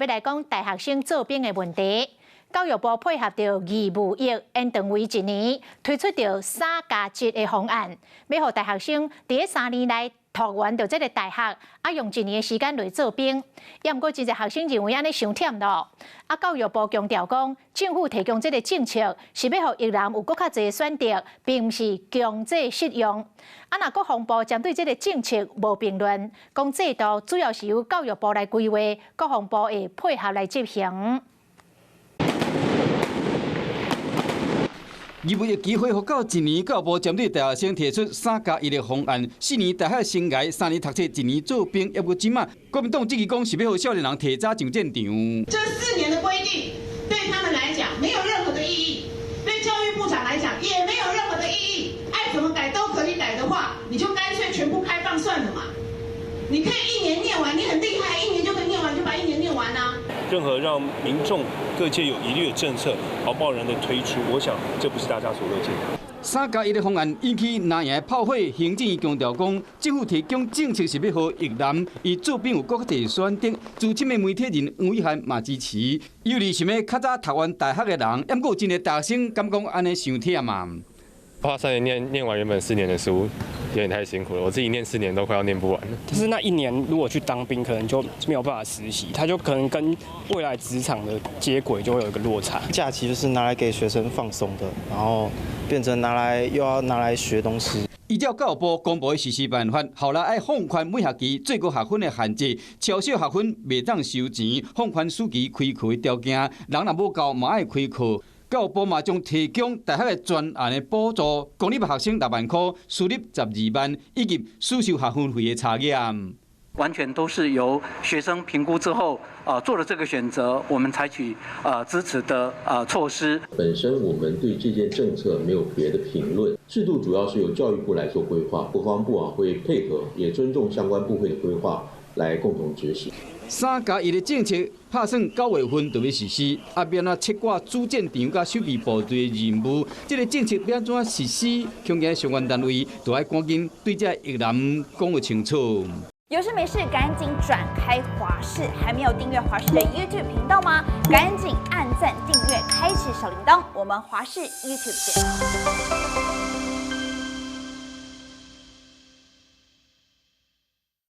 欲來講大學生做兵的問題，教育部配合著義務役延長為一年，推出著3+1的方案，欲予大學生佇3年內讀完著這个大學，啊用一年的時間來做兵。也毋過真濟學生認為按呢傷忝囉。啊，教育部強調講，政府提供這个政策是欲予役男有閣較濟選擇，並毋是強制適用。啊，若國防部針對這个政策無評論，講制度主要是由教育部來規劃，國防部會配合來執行。義務役期恢復到一年，教育部針對大學生提出三加一的方案，4年大學生涯，3年讀冊，一年做兵。猶閣這馬，國民黨質疑講是欲予少年人提早上戰場。這四年的規定對他們來講沒有任何的意義，對教育部長來講也沒有任何的意義。愛怎麼改都可以改的話，你就乾脆全部開放算了嘛。你可以一年念完，你很厲害，一年就可以念完，就把一年念完啊。任何讓民眾各界有疑慮的政策，貿貿然的推出，我想這不是大家所樂見的。3+1的方案引起藍營的炮火，行政院強調講，政府提供政策是欲予役男伊做兵有閣較濟選擇。資深的媒體人黃暐瀚嘛支持，尤其想欲較早讀完大學的人，毋過有真濟大學生感覺按呢傷忝啊。花3年念念完原本四年的書，有點太辛苦了。我自己念四年都快要念不完了。但是那一年如果去當兵，可能就沒有辦法實習，他就可能跟未來職場的接軌就會有一個落差。假期就是拿來給學生放鬆的，然後變成拿來又要拿來學東西。依照教育部公布的實施辦法，後來愛放寬每學期最高學分的限制，超少學分袂當收錢，放寬暑期開課的條件，人若無夠嘛愛開課。教育部嘛將提供大學的專案的補助，公立學生6萬箍，私立12萬，以及暑修學分費的差額。完全都是由學生評估之後，做了這個選擇，我們採取支持的措施。本身我們對這件政策沒有別的評論，制度主要是由教育部來做規劃，國防部啊會配合，也尊重相關部會的規劃來共同執行。3+1的政策拍算9月份就欲實施，啊，欲按怎切割主戰場佮守備部隊的任務，這个政策欲按怎實施，恐驚相關單位都愛趕緊對這役男講個清楚。有事沒事趕緊轉開華視，還沒有訂閱華視的 YouTube 頻道嗎？趕緊按讚訂閱，開啟小鈴鐺。我們華視 YouTube 見。